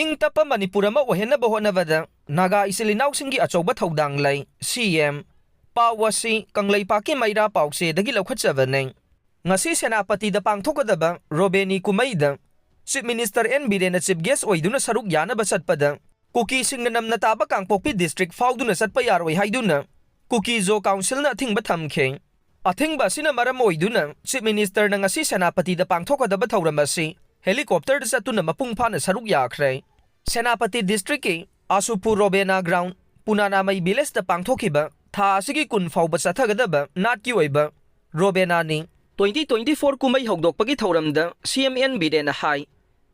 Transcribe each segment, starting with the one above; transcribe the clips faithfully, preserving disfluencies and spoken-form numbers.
ꯏꯪ ꯇꯞꯄ ꯃꯅꯤꯄꯨꯔ ꯑꯃ ꯑꯣꯏꯍꯟꯅꯕ ꯍꯣꯠꯅꯕꯗ ꯅꯥꯒꯥ ꯏꯆꯤꯜ ꯏꯅꯥꯎꯁꯤꯡꯒꯤ ꯑꯆꯧꯕ ꯊꯧꯗꯥꯡ ꯂꯩ, ꯁꯤ ꯑꯦꯝ꯫ ꯄꯥꯎ ꯑꯁꯤ ꯀꯪꯂꯩꯄꯥꯛꯀꯤ ꯃꯩꯔꯥ ꯄꯥꯎꯆꯦꯗꯒꯤ ꯂꯧꯈꯠꯆꯕꯅꯤ꯫ ꯉꯁꯤ ꯁꯦꯅꯥꯄꯇꯤꯗ ꯄꯥꯡꯊꯣꯛꯀꯗꯕ ꯔꯣꯕꯦꯅꯤ ꯀꯨꯝꯍꯩꯗ Chief Minister ꯑꯦꯟ ꯕꯤꯔꯦꯟꯅ chief guest ꯑꯣꯏꯗꯨꯅ ꯁꯔꯨꯛ ꯌꯥꯅꯕ ꯆꯠꯄꯗ, ꯀꯨꯀꯤꯁꯤꯡꯅ ꯅꯝꯅ ꯇꯥꯕ ꯀꯥꯡꯄꯣꯛꯄꯤ district ꯐꯥꯎꯗꯨꯅ ꯆꯠꯄ ꯌꯥꯔꯣꯏ ꯍꯥꯏꯗꯨꯅ ꯀꯨꯀꯤ ꯖꯣ councilꯅ ꯑꯊꯤꯡꯕ ꯊꯝꯈꯤ꯫ ꯑꯊꯤꯡꯕ ꯑꯁꯤꯅ ꯃꯔꯝ ꯑꯣꯏꯗꯨꯅ Chief Ministerꯅ ꯉꯁꯤ ꯁꯦꯅꯥꯄꯇꯤꯗ ꯄꯥꯡꯊꯣꯛꯀꯗꯕ ꯊꯧꯔꯝ ꯑꯁꯤ helicopterꯗ ꯆꯠꯇꯨꯅ ꯃꯄꯨꯡ ꯐꯥꯅ ꯁꯔꯨꯛ ꯌꯥꯈ꯭ꯔꯦ꯫ ꯁꯦꯅꯥꯄꯇꯤ districtꯀꯤ ꯑꯁꯨꯄꯨ ꯔꯣꯕꯦꯅꯥ ground, ꯄꯨꯅꯥꯅꯥꯃꯩ villageꯇ ꯄꯥꯡꯊꯣꯛꯈꯤꯕ ꯊꯥ ꯑꯁꯤꯒꯤ ꯀꯨꯟ ꯐꯥꯎꯕ ꯆꯠꯊꯒꯗꯕ ꯅꯥꯠꯀꯤ ꯑꯣꯏꯕ ꯔꯣꯕꯦꯅꯥꯅꯤ twenty twenty four ꯀꯨꯝꯍꯩ ꯍꯧꯗꯣꯛꯄꯒꯤ ꯊꯧꯔꯝꯗ ꯁꯤ ꯑꯦꯝ ꯑꯦꯟ ꯕꯤꯔꯦꯟꯅ ꯍꯥꯏ,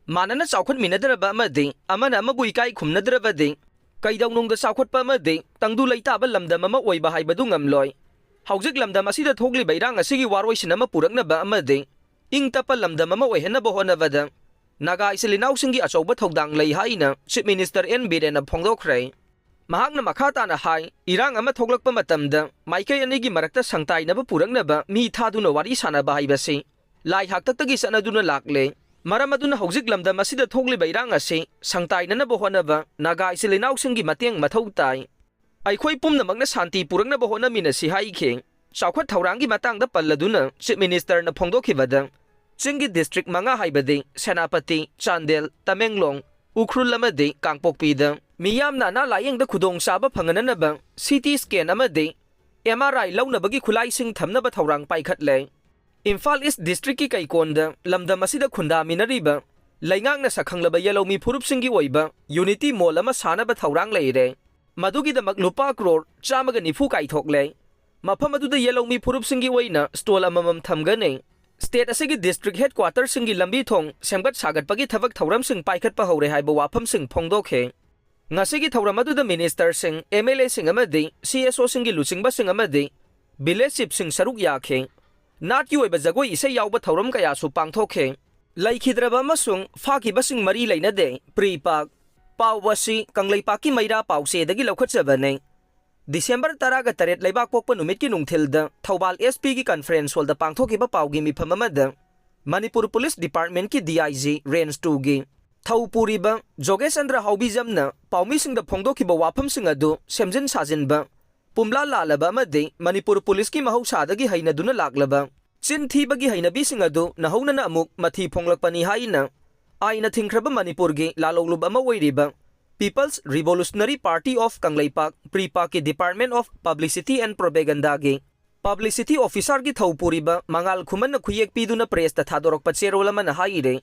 ꯃꯥꯟꯅꯅ ꯆꯥꯎꯈꯠꯃꯤꯟꯅꯗ꯭ꯔꯕ ꯑꯃꯗꯤ ꯑꯃꯅ ꯑꯃꯕꯨ ꯏꯀꯥꯏ ꯈꯨꯝꯅꯗ꯭ꯔꯕꯗꯤ ꯀꯩꯗꯧꯅꯨꯡꯗ ꯆꯥꯎꯈꯠꯄ ꯑꯃꯗꯤ ꯇꯪꯗꯨ ꯂꯩꯇꯥꯕ ꯂꯝꯗꯝ ꯑꯃ ꯑꯣꯏꯕ ꯍꯥꯏꯕꯗꯨ ꯉꯝꯂꯣꯏ꯫ ꯍꯧꯖꯤꯛ ꯂꯝꯗꯝ ꯑꯁꯤꯗ ꯊꯣꯛꯂꯤꯕ ꯏꯔꯥꯡ ꯑꯁꯤꯒꯤ ꯋꯥꯔꯣꯏꯁꯤꯟ ꯑꯃ ꯄꯨꯔꯛꯅꯕ ꯑꯃꯗꯤ ꯏꯪ ꯇꯞꯄ ꯂꯝꯗꯝ ꯑꯃ ꯑꯣꯏꯍꯟꯅꯕ ꯍꯣꯠꯅꯕꯗ ꯅꯥꯒꯥ ꯏꯆꯤꯜ ꯏꯅꯥꯎꯁꯤꯡꯒꯤ ꯑꯆꯧꯕ ꯊꯧꯗꯥꯡ ꯂꯩ ꯍꯥꯏꯅ Chief Minister ꯑꯦꯟ ꯕꯤꯔꯦꯟꯅ ꯐꯣꯡꯗꯣꯛꯈ꯭ꯔꯦ꯫ ꯃꯍꯥꯛꯅ ꯃꯈꯥ ꯇꯥꯅ ꯍꯥꯏ, ꯏꯔꯥꯡ ꯑꯃ ꯊꯣꯛꯂꯛꯄ ꯃꯇꯝꯗ ꯃꯥꯏꯀꯩ ꯑꯅꯤꯒꯤ ꯃꯔꯛꯇ ꯁꯪꯇꯥꯏꯅꯕ ꯄꯨꯔꯛꯅꯕ ꯃꯤ ꯊꯥꯗꯨꯅ ꯋꯥꯔꯤ ꯁꯥꯅꯕ ꯍꯥꯏꯕꯁꯤ ꯂꯥꯏ ꯍꯥꯛꯇꯛꯇꯒꯤ ꯆꯠꯅꯗꯨꯅ ꯂꯥꯛꯂꯦ꯫ ꯃꯔꯝ ꯑꯗꯨꯅ ꯍꯧꯖꯤꯛ ꯂꯝꯗꯝ ꯑꯁꯤꯗ ꯊꯣꯛꯂꯤꯕ ꯏꯔꯥꯡ ꯑꯁꯤ ꯁꯪꯇꯥꯏꯅꯅꯕ ꯍꯣꯠꯅꯕ ꯅꯥꯒꯥ ꯏꯆꯤꯜ ꯏꯅꯥꯎꯁꯤꯡꯒꯤ ꯃꯇꯦꯡ ꯃꯊꯧ ꯇꯥꯏ꯫ ꯑꯩꯈꯣꯏ ꯄꯨꯝꯅꯃꯛꯅ ꯁꯥꯟꯇꯤ ꯄꯨꯔꯛꯅꯕ ꯍꯣꯠꯅꯃꯤꯟꯅꯁꯤ ꯍꯥꯏꯈꯤ꯫ ꯆꯥꯎꯈꯠ ꯊꯧꯔꯥꯡꯒꯤ ꯃꯇꯥꯡꯗ ꯄꯜꯂꯗꯨꯅ Chief Ministerꯅ ꯐꯣꯡꯗꯣꯛꯈꯤꯕꯗ, ꯆꯤꯡꯒꯤ district ꯃꯉꯥ ꯍꯥꯏꯕꯗꯤ ꯁꯦꯅꯥꯄꯇꯤ, ꯆꯥꯟꯗꯦꯜ, ꯇꯃꯦꯡꯂꯣꯡ, ꯎꯈ꯭ꯔꯨꯜ ꯑꯃꯗꯤ ꯀꯥꯡꯄꯣꯛꯄꯤꯗ ꯃꯤꯌꯥꯝꯅ ꯑꯅꯥ ꯂꯥꯌꯦꯡꯗ ꯈꯨꯗꯣꯡꯆꯥꯕ ꯐꯪꯍꯟꯅꯅꯕ ꯁꯤ ꯇꯤ scan ꯑꯃꯗꯤ ꯑꯦꯝ ꯑꯥꯔ ꯑꯥꯏ ꯂꯧꯅꯕꯒꯤ ꯈꯨꯠꯂꯥꯏꯁꯤꯡ ꯊꯝꯅꯕ ꯊꯧꯔꯥꯡ ꯄꯥꯏꯈꯠꯂꯦ꯫ ꯏꯝꯐꯥꯜ East districtꯀꯤ ꯀꯩꯀꯣꯟꯗ ꯂꯝꯗꯝ ꯑꯁꯤꯗ ꯈꯨꯟꯗꯥꯃꯤꯟꯅꯔꯤꯕ ꯂꯩꯉꯥꯛꯅ ꯁꯛꯈꯪꯂꯕ ꯌꯦꯜꯍꯧꯃꯤ ꯐꯨꯔꯨꯞꯁꯤꯡꯒꯤ ꯑꯣꯏꯕ unity mall ꯑꯃ ꯁꯥꯅꯕ ꯊꯧꯔꯥꯡ ꯂꯩꯔꯦ꯫ ꯃꯗꯨꯒꯤꯗꯃꯛ ꯂꯨꯄꯥ ꯀ꯭ꯔꯣꯔ ꯆꯥꯝꯃꯒ ꯅꯤꯐꯨ ꯀꯥꯏꯊꯣꯛꯂꯦ꯫ ꯃꯐꯝ ꯑꯗꯨꯗ ꯌꯦꯜꯍꯧꯃꯤ ꯐꯨꯔꯨꯞꯁꯤꯡꯒꯤ ꯑꯣꯏꯅ stall ꯑꯃꯃꯝ ꯊꯝꯒꯅꯤ꯫ State ꯑꯁꯤꯒꯤ district headquarterꯁꯤꯡꯒꯤ ꯂꯝꯕꯤ ꯊꯣꯡ ꯁꯦꯝꯒꯠ ꯁꯥꯒꯠꯄꯒꯤ ꯊꯕꯛ ꯊꯧꯔꯝꯁꯤꯡ ꯄꯥꯏꯈꯠꯄ ꯍꯧꯔꯦ ꯍꯥꯏꯕ ꯋꯥꯐꯝꯁꯤꯡ ꯐꯣꯡꯗꯣꯛꯈꯤ꯫ ꯉꯁꯤꯒꯤ ꯊꯧꯔꯝ ꯑꯗꯨꯗ ministerꯁꯤꯡ, ꯑꯦꯝ ꯑꯦꯜ ꯑꯦꯁꯤꯡ ꯑꯃꯗꯤ ꯁꯤ ꯑꯦꯁ ꯑꯣꯁꯤꯡꯒꯤ ꯂꯨꯆꯤꯡꯕꯁꯤꯡ ꯑꯃꯗꯤ village chiefꯁꯤꯡ ꯁꯔꯨꯛ ꯌꯥꯈꯤ꯫ ꯅꯥꯠꯀꯤ ꯑꯣꯏꯕ ꯖꯒꯣꯏ ꯏꯁꯩ ꯌꯥꯎꯕ ꯊꯧꯔꯝ ꯀꯌꯥꯁꯨ ꯄꯥꯡꯊꯣꯛꯈꯤ꯫ ꯂꯩꯈꯤꯗ꯭ꯔꯕ ꯑꯃꯁꯨꯡ ꯐꯥꯈꯤꯕꯁꯤꯡ ꯃꯔꯤ ꯂꯩꯅꯗꯦ, ꯄ꯭ꯔꯤꯄꯥꯛ꯫ ꯄꯥꯎ ꯑꯁꯤ ꯀꯪꯂꯩꯄꯥꯛꯀꯤ ꯃꯩꯔꯥ ꯄꯥꯎꯆꯦꯗꯒꯤ ꯂꯧꯈꯠꯆꯕꯅꯤ꯫ December ꯇꯔꯥꯒ ꯇꯔꯦꯠ ꯂꯩꯕꯥꯛꯄꯣꯛꯄ ꯅꯨꯃꯤꯠꯀꯤ ꯅꯨꯡꯊꯤꯜꯗ ꯊꯧꯕꯥꯜ ꯑꯦꯁ ꯄꯤꯒꯤ conference hallꯗ ꯄꯥꯡꯊꯣꯛꯈꯤꯕ ꯄꯥꯎꯒꯤ ꯃꯤꯐꯝ ꯑꯃꯗ Manipur Police Departmentꯀꯤ D I G Range twoꯒꯤ ꯊꯧ ꯄꯨꯔꯤꯕ ꯖꯣꯒꯦꯁ ꯆꯟꯗ꯭ꯔ ꯍꯥꯎꯕꯤꯖꯝꯅ ꯄꯥꯎꯃꯤꯁꯤꯡꯗ ꯐꯣꯡꯗꯣꯛꯈꯤꯕ ꯋꯥꯐꯝꯁꯤꯡ ꯑꯗꯨ ꯁꯦꯝꯖꯤꯟ ꯁꯥꯖꯤꯟꯕ, ꯄꯨꯝꯂꯥ ꯂꯥꯜꯂꯕ ꯑꯃꯗꯤ ꯃꯅꯤꯄꯨꯔ ꯄꯨꯂꯤꯁꯀꯤ ꯃꯍꯧꯁꯥꯗꯒꯤ ꯍꯩꯅꯗꯨꯅ ꯂꯥꯛꯂꯕ ꯆꯤꯟ ꯊꯤꯕꯒꯤ ꯍꯩꯅꯕꯤꯁꯤꯡ ꯑꯗꯨ ꯅꯧꯍꯧꯅꯅ ꯑꯃꯨꯛ ꯃꯊꯤ ꯐꯣꯡꯂꯛꯄꯅꯤ ꯍꯥꯏꯅ ꯑꯥꯏꯟꯅ ꯊꯤꯡꯈ꯭ꯔꯕ ꯃꯅꯤꯄꯨꯔꯒꯤ ꯂꯥꯜꯍꯧꯂꯨꯞ ꯑꯃ ꯑꯣꯏꯔꯤꯕ People's Revolutionary Party of Kangleipak, ꯄ꯭ꯔꯤꯄꯥꯛꯀꯤ Department of Publicity and Propagandaꯒꯤ publicity officerꯒꯤ ꯊꯧ ꯄꯨꯔꯤꯕ ꯃꯉꯥꯜ ꯈꯨꯃꯟꯅ ꯈꯨꯌꯦꯛ ꯄꯤꯗꯨꯅ pressꯇ ꯊꯥꯗꯣꯔꯛꯄ ꯆꯦꯔꯣꯜ ꯑꯃꯅ ꯍꯥꯏꯔꯦ꯫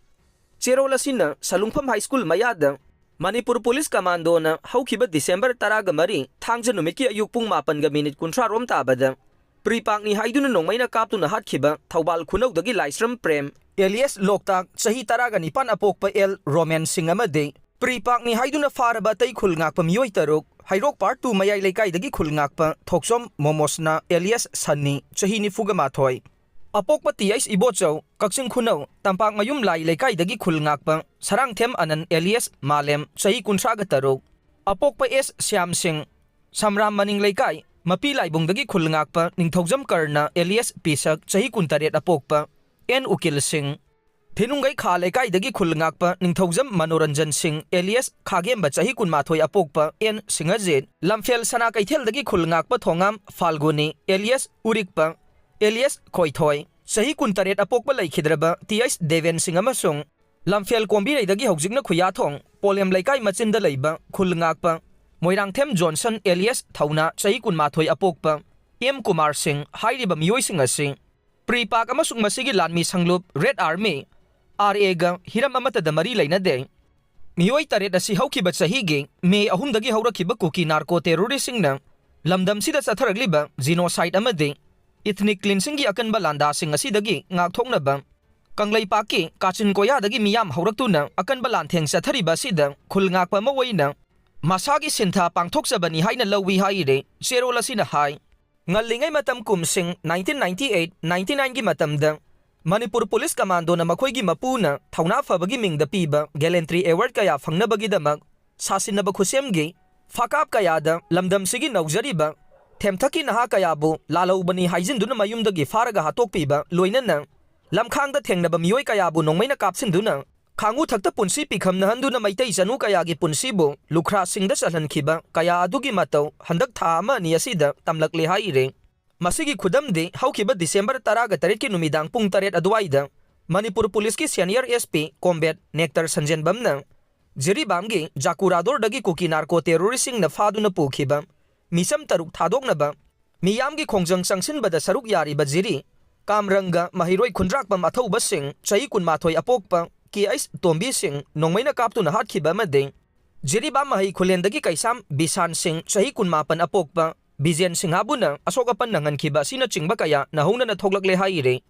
ꯆꯦꯔꯣꯜ ꯑꯁꯤꯅ ꯁꯂꯨꯡꯐꯝ ꯍꯥꯏ ꯁ꯭ꯀꯨꯜ ꯃꯌꯥꯗ ꯃꯅꯤꯄꯨꯔ ꯄꯨꯂꯤꯁ ꯀꯃꯥꯟꯗꯣꯅ ꯍꯧꯈꯤꯕ ꯗꯤꯁꯦꯝꯕꯔ ꯇꯔꯥꯒ ꯃꯔꯤ, ꯊꯥꯡꯖ ꯅꯨꯃꯤꯠꯀꯤ ꯑꯌꯨꯛ ꯄꯨꯡ ꯃꯥꯄꯟꯒ ꯃꯤꯅꯤꯠ ꯀꯨꯟꯊ꯭ꯔꯥ ꯔꯣꯝ ꯇꯥꯕꯗ ꯄ꯭ꯔꯤꯄꯥꯛꯅꯤ ꯍꯥꯏꯗꯨꯅ ꯅꯣꯡꯃꯩꯅ ꯀꯥꯞꯇꯨꯅ ꯍꯥꯠꯈꯤꯕ ꯊꯧꯕꯥꯜ ꯈꯨꯅꯧꯗꯒꯤ ꯂꯥꯏꯁ꯭ꯔꯝ ꯄ꯭ꯔꯦꯝ alias ꯂꯣꯛꯇꯥꯛ, ꯆꯍꯤ ꯇꯔꯥꯒ ꯅꯤꯄꯥꯟ, ꯑꯄꯣꯛꯄ ꯑꯦꯜ ꯔꯣꯃꯦꯟ ꯁꯤꯡ ꯑꯃꯗꯤ ꯄ꯭ꯔꯤꯄꯥꯛꯅꯤ ꯍꯥꯏꯗꯨꯅ ꯐꯥꯔꯕ ꯑꯇꯩ ꯈꯨꯜ ꯉꯥꯛꯄ ꯃꯤꯑꯣꯏ ꯇꯔꯨꯛ, ꯍꯩꯔꯣꯛ Part two ꯃꯌꯥꯏ ꯂꯩꯀꯥꯏꯗꯒꯤ ꯈꯨꯜ ꯉꯥꯛꯄ ꯊꯣꯛꯆꯣꯝ ꯃꯣꯃꯣꯁꯅꯥ alias ꯁꯟꯅꯤ, ꯆꯍꯤ ꯅꯤꯐꯨꯒ ꯃꯥꯊꯣꯏ, ꯑꯄꯣꯛꯄ ꯇꯤ ꯑꯩꯆ ꯏꯕꯣꯆꯧ, ꯀꯛꯆꯤꯡ ꯈꯨꯅꯧ ꯇꯝꯄꯥꯛ ꯃꯌꯨꯝ ꯂꯥꯏ ꯂꯩꯀꯥꯏꯗꯒꯤ ꯈꯨꯜ ꯉꯥꯛꯄ ꯁꯔꯥꯡꯊꯦꯝ ꯑꯅꯟ alias ꯃꯥꯂꯦꯝ, ꯆꯍꯤ ꯀꯨꯟꯊ꯭ꯔꯥꯒ ꯇꯔꯨꯛ, ꯑꯄꯣꯛꯄ ꯑꯦꯁ ꯁ꯭ꯌꯥꯝ ꯁꯤꯡ, ꯁꯝꯔꯥꯝ ꯃꯅꯤꯡ ꯂꯩꯀꯥꯏ ꯃꯄꯤ ꯂꯥꯏꯕꯨꯡꯗꯒꯤ ꯈꯨꯜ ꯉꯥꯛꯄ ꯅꯤꯡꯊꯧꯖꯝ ꯀꯔꯅ alias ꯄꯤꯁꯛ, ꯆꯍꯤ ꯀꯨꯟꯇꯔꯦꯠ, ꯑꯄꯣꯛꯄ ꯑꯦꯟ ꯎꯀꯤꯜ ꯁꯤꯡ, ꯊꯤꯅꯨꯡꯒꯩ ꯈꯥ ꯂꯩꯀꯥꯏꯗꯒꯤ ꯈꯨꯜ ꯉꯥꯛꯄ ꯅꯤꯡꯊꯧꯖꯝ ꯃꯅꯣꯔꯟꯖꯟ ꯁꯤꯡ alias ꯈꯥꯒꯦꯝꯕ, ꯆꯍꯤ ꯀꯨꯟꯃꯥꯊꯣꯏ, ꯑꯄꯣꯛꯄ ꯑꯦꯟ ꯁꯤꯡꯍꯖꯤꯠ, ꯂꯝꯐꯦꯜ ꯁꯅꯥ ꯀꯩꯊꯦꯜꯗꯒꯤ ꯈꯨꯜ ꯉꯥꯛꯄ ꯊꯣꯉꯥꯝ ꯐꯥꯜꯒꯨꯅꯤ alias ꯎꯔꯤꯛꯄ alias ꯈꯣꯏꯊꯣꯏ, ꯆꯍꯤ ꯀꯨꯟꯇꯔꯦꯠ, ꯑꯄꯣꯛꯄ ꯂꯩꯈꯤꯗ꯭ꯔꯕ ꯇꯤ ꯑꯩꯆ ꯗꯦꯕꯦꯟ ꯁꯤꯡ ꯑꯃꯁꯨꯡ ꯂꯝꯐꯦꯜ ꯀꯣꯝꯕꯤꯔꯩꯗꯒꯤ ꯍꯧꯖꯤꯛꯅ ꯈꯨꯌꯥꯊꯣꯡ ꯄꯣꯂꯦꯝ ꯂꯩꯀꯥꯏ ꯃꯆꯤꯟꯗ ꯂꯩꯕ ꯈꯨꯜ ꯉꯥꯛꯄ ꯃꯣꯏꯔꯥꯡꯊꯦꯝ ꯖꯣꯟꯁꯟ alias ꯊꯧꯅꯥ, ꯆꯍꯤ ꯀꯨꯟꯃꯥꯊꯣꯏ, ꯑꯄꯣꯛꯄ ꯑꯦꯝ ꯀꯨꯃꯥꯔ ꯁꯤꯡ ꯍꯥꯏꯔꯤꯕ ꯃꯤꯑꯣꯏꯁꯤꯡ ꯑꯁꯤ ꯄ꯭ꯔꯤꯄꯥꯛ ꯑꯃꯁꯨꯡ ꯃꯁꯤꯒꯤ ꯂꯥꯟꯃꯤ ꯁꯪꯂꯨꯞ ꯔꯦꯗ ꯑꯥꯔꯃꯤ, ꯑꯥꯔ ꯑꯦꯒ ꯍꯤꯔꯝ ꯑꯃꯠꯇꯗ ꯃꯔꯤ ꯂꯩꯅꯗꯦ꯫ ꯃꯤꯑꯣꯏ ꯇꯔꯦꯠ ꯑꯁꯤ ꯍꯧꯈꯤꯕ ꯆꯍꯤꯒꯤ ꯃꯦ ꯑꯍꯨꯝꯗꯒꯤ ꯍꯧꯔꯛꯈꯤꯕ ꯀꯨꯀꯤ ꯅꯥꯔꯀꯣ ꯇꯦꯔꯣꯔꯤꯁꯁꯤꯡꯅ ꯂꯝꯗꯝꯁꯤꯗ ꯆꯠꯊꯔꯛꯂꯤꯕ genocide ꯑꯃꯗꯤ ethnic cleansingꯒꯤ ꯑꯀꯟꯕ ꯂꯥꯟꯗꯥꯁꯤꯡ ꯑꯁꯤꯗꯒꯤ ꯉꯥꯛꯊꯣꯛꯅꯕ ꯀꯪꯂꯩꯄꯥꯛꯀꯤ ꯀꯥꯆꯤꯟ ꯀꯣꯌꯥꯗꯒꯤ ꯃꯤꯌꯥꯝ ꯍꯧꯔꯛꯇꯨꯅ ꯑꯀꯟꯕ ꯂꯥꯟꯊꯦꯡ ꯆꯠꯊꯔꯤꯕ ꯑꯁꯤꯗ ꯈꯨꯜ ꯉꯥꯛꯄ ꯑꯃ ꯑꯣꯏꯅ ꯃꯁꯥꯒꯤ ꯁꯤꯟꯊꯥ ꯄꯥꯡꯊꯣꯛꯆꯕꯅꯤ ꯍꯥꯏꯅ ꯂꯧꯏ ꯍꯥꯏꯔꯦ ꯆꯦꯔꯣꯜ ꯑꯁꯤꯅ ꯍꯥꯏ꯫ ꯉꯜꯂꯤꯉꯩ ꯃꯇꯝ ꯀꯨꯝꯁꯤꯡ nineteen ninety eight ninety nineꯒꯤ ꯃꯇꯝꯗ ꯃꯅꯤꯄꯨꯔ ꯄꯨꯂꯤꯁ ꯀꯃꯥꯟꯗꯣꯅ ꯃꯈꯣꯏꯒꯤ ꯃꯄꯨꯅ ꯊꯧꯅꯥ ꯐꯕꯒꯤ ꯃꯤꯡꯗ ꯄꯤꯕ gallantry award ꯀꯌꯥ ꯐꯪꯅꯕꯒꯤꯗꯃꯛ ꯁꯥꯁꯤꯟꯅꯕ ꯈꯨꯠꯁꯦꯝꯒꯤ ꯐꯥꯀꯥꯞ ꯀꯌꯥꯗ ꯂꯝꯗꯝꯁꯤꯒꯤ ꯅꯧꯖꯔꯤꯕ ꯊꯦꯝꯊꯛꯀꯤ ꯅꯍꯥ ꯀꯌꯥꯕꯨ ꯂꯥꯜꯍꯧꯕꯅꯤ ꯍꯥꯏꯖꯤꯟꯗꯨꯅ ꯃꯌꯨꯝꯗꯒꯤ ꯐꯥꯔꯒ ꯍꯥꯠꯇꯣꯛꯄꯤꯕ, ꯂꯣꯏꯅꯅ ꯂꯝꯈꯥꯡꯗ ꯊꯦꯡꯅꯕ ꯃꯤꯑꯣꯏ ꯀꯌꯥꯕꯨ ꯅꯣꯡꯃꯩꯅ ꯀꯥꯞꯁꯤꯟꯗꯨꯅ ꯈꯥꯡꯉꯨ ꯊꯛꯇ ꯄꯨꯟꯁꯤ ꯄꯤꯈꯝꯅꯍꯟꯗꯨꯅ ꯃꯩꯇꯩ ꯆꯅꯨ ꯀꯌꯥꯒꯤ ꯄꯨꯟꯁꯤꯕꯨ ꯂꯨꯈ꯭ꯔꯥꯁꯤꯡꯗ ꯆꯜꯍꯟꯈꯤꯕ ꯀꯌꯥ ꯑꯗꯨꯒꯤ ꯃꯇꯧ ꯍꯟꯗꯛ ꯊꯥ ꯑꯃ ꯑꯅꯤ ꯑꯁꯤꯗ ꯇꯝꯂꯛꯂꯦ ꯍꯥꯏꯔꯤ꯫ ꯃꯁꯤꯒꯤ ꯈꯨꯗꯝꯗꯤ ꯍꯧꯈꯤꯕ ꯗꯤꯁꯦꯝꯕꯔ ꯇꯔꯥꯒ ꯇꯔꯦꯠꯀꯤ ꯅꯨꯃꯤꯗꯥꯡ ꯄꯨꯡ ꯇꯔꯦꯠ ꯑꯗꯨꯋꯥꯏꯗ ꯃꯅꯤꯄꯨꯔ ꯄꯨꯂꯤꯁꯀꯤ senior SP combat ꯅꯦꯛꯇꯔ ꯁꯟꯖꯦꯟꯕꯝꯅ ꯖꯤꯔꯤꯕꯥꯝꯒꯤ ꯖꯥꯀꯨꯔꯥꯗꯣꯔꯗꯒꯤ ꯀꯨꯀꯤ ꯅꯥꯔꯀꯣ ꯇꯦꯔꯣꯔꯤꯁꯁꯤꯡꯅ ꯐꯥꯗꯨꯅ ꯄꯨꯈꯤꯕ ꯃꯤꯆꯝ ꯇꯔꯨꯛ ꯊꯥꯗꯣꯛꯅꯕ ꯃꯤꯌꯥꯝꯒꯤ ꯈꯣꯡꯖꯪ ꯆꯪꯁꯤꯟꯕꯗ ꯁꯔꯨꯛ ꯌꯥꯔꯤꯕ ꯖꯤꯔꯤ ꯀꯥꯝꯔꯪꯒ ꯃꯍꯩꯔꯣꯏ ꯈꯨꯟꯗ꯭ꯔꯥꯛꯄꯝ ꯑꯊꯧꯕꯁꯤꯡ ꯆꯍꯤ ꯀꯨꯟꯃꯥꯊꯣꯏ ꯑꯄꯣꯛꯄ ꯀꯦ ꯑꯩꯆ ꯇꯣꯝꯕꯤꯁꯤꯡ ꯅꯣꯡꯃꯩꯅ ꯀꯥꯞꯇꯨꯅ ꯍꯥꯠꯈꯤꯕ ꯑꯃꯗꯤ ꯖꯤꯔꯤꯕꯥꯝ ꯃꯍꯩ ꯈꯨꯂꯦꯟꯗꯒꯤ ꯀꯩꯁꯥꯝ ꯕꯤꯁꯥꯟ ꯁꯤꯡ ꯆꯍꯤ ꯀꯨꯟꯃꯥꯄꯟ ꯑꯄꯣꯛꯄ ꯕꯤꯖꯦꯟ ꯁꯤꯡꯍꯥꯕꯨꯅ ꯑꯁꯣꯛ ꯑꯄꯟ ꯅꯪꯍꯟꯈꯤꯕ ꯑꯁꯤꯅꯆꯤꯡꯕ ꯀꯌꯥ ꯅꯧꯍꯧꯅꯅ ꯊꯣꯛꯂꯛꯂꯦ ꯍꯥꯏꯔꯤ꯫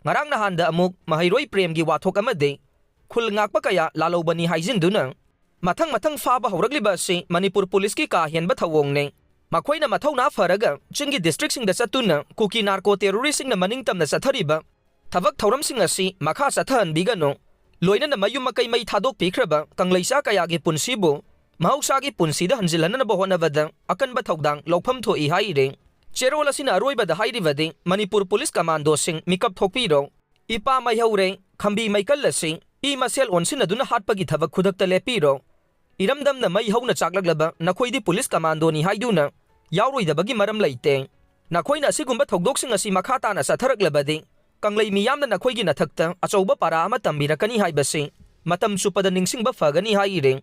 ꯉꯔꯥꯡ ꯅꯍꯥꯟꯗ ꯑꯃꯨꯛ ꯃꯍꯩꯔꯣꯏ ꯄ꯭ꯔꯦꯝꯒꯤ ꯋꯥꯊꯣꯛ ꯑꯃꯗꯤ ꯈꯨꯜ ꯉꯥꯛꯄ ꯀꯌꯥ ꯂꯥꯜꯍꯧꯕꯅꯤ ꯍꯥꯏꯖꯤꯟꯗꯨꯅ ꯃꯊꯪ ꯃꯊꯪ ꯐꯥꯕ ꯍꯧꯔꯛꯂꯤꯕ ꯑꯁꯤ ꯃꯅꯤꯄꯨꯔ ꯄꯨꯂꯤꯁꯀꯤ ꯀꯥ ꯍꯦꯟꯕ ꯊꯧꯑꯣꯡꯅꯤ꯫ ꯃꯈꯣꯏꯅ ꯃꯊꯧꯅꯥ ꯐꯔꯒ ꯆꯤꯡꯒꯤ ꯗꯤꯁꯇ꯭ꯔꯤꯛꯁꯤꯡꯗ ꯆꯠꯇꯨꯅ ꯀꯨꯀꯤ ꯅꯥꯔꯀꯣ ꯇꯦꯔꯣꯔꯤꯁꯁꯤꯡꯅ ꯃꯅꯤꯡ ꯇꯝꯅ ꯆꯠꯊꯔꯤꯕ ꯊꯕꯛ ꯊꯧꯔꯝꯁꯤꯡ ꯑꯁꯤ ꯃꯈꯥ ꯆꯠꯊꯍꯟꯕꯤꯒꯅꯨ꯫ ꯂꯣꯏꯅꯅ ꯃꯌꯨꯝ ꯃꯀꯩ ꯃꯩ ꯊꯥꯗꯣꯛꯄꯤꯈ꯭ꯔꯕ ꯀꯪꯂꯩꯆꯥ ꯀꯌꯥꯒꯤ ꯄꯨꯟꯁꯤꯕꯨ ꯃꯍꯧꯁꯥꯒꯤ ꯄꯨꯟꯁꯤꯗ ꯍꯟꯖꯤꯜꯍꯟꯅꯕ ꯍꯣꯠꯅꯕꯗ ꯑꯀꯟꯕ ꯊꯧꯗꯥꯡ ꯂꯧꯐꯝ ꯊꯣꯛꯏ ꯍꯥꯏꯔꯤ꯫ ꯆꯦꯔꯣꯜ ꯑꯁꯤꯅ ꯑꯔꯣꯏꯕꯗ ꯍꯥꯏꯔꯤꯕꯗꯤ ꯃꯅꯤꯄꯨꯔ ꯄꯨꯂꯤꯁ ꯀꯃꯥꯟꯗꯣꯁꯤꯡ ꯃꯤꯀꯞ ꯊꯣꯛꯄꯤꯔꯣ꯫ ꯏꯄꯥ ꯃꯩꯍꯧꯔꯦ, ꯈꯝꯕꯤ ꯃꯩꯀꯜ ꯑꯁꯤ ꯏ ꯃꯁꯦꯜ ꯑꯣꯟꯁꯤꯟꯅꯗꯨꯅ ꯍꯥꯠꯄꯒꯤ ꯊꯕꯛ ꯈꯨꯗꯛꯇ ꯂꯦꯞꯄꯤꯔꯣ꯫ ꯏꯔꯝꯗꯝꯅ ꯃꯩ ꯍꯧꯅ ꯆꯥꯛꯂꯛꯂꯕ ꯅꯈꯣꯏꯗꯤ ꯄꯨꯂꯤꯁ ꯀꯃꯥꯟꯗꯣꯅꯤ ꯍꯥꯏꯗꯨꯅ ꯌꯥꯎꯔꯣꯏꯗꯕꯒꯤ ꯃꯔꯝ ꯂꯩꯇꯦ꯫ ꯅꯈꯣꯏꯅ ꯑꯁꯤꯒꯨꯝꯕ ꯊꯧꯗꯣꯛꯁꯤꯡ ꯑꯁꯤ ꯃꯈꯥ ꯇꯥꯅ ꯆꯠꯊꯔꯛꯂꯕꯗꯤ ꯀꯪꯂꯩ ꯃꯤꯌꯥꯝꯅ ꯅꯈꯣꯏꯒꯤ ꯅꯊꯛꯇ ꯑꯆꯧꯕ ꯄꯥꯔꯥ ꯑꯃ ꯇꯝꯕꯤꯔꯛꯀꯅꯤ ꯍꯥꯏꯕꯁꯤ ꯃꯇꯝ ꯆꯨꯞꯄꯗ ꯅꯤꯡꯁꯤꯡꯕ ꯐꯒꯅꯤ ꯍꯥꯏꯔꯤ꯫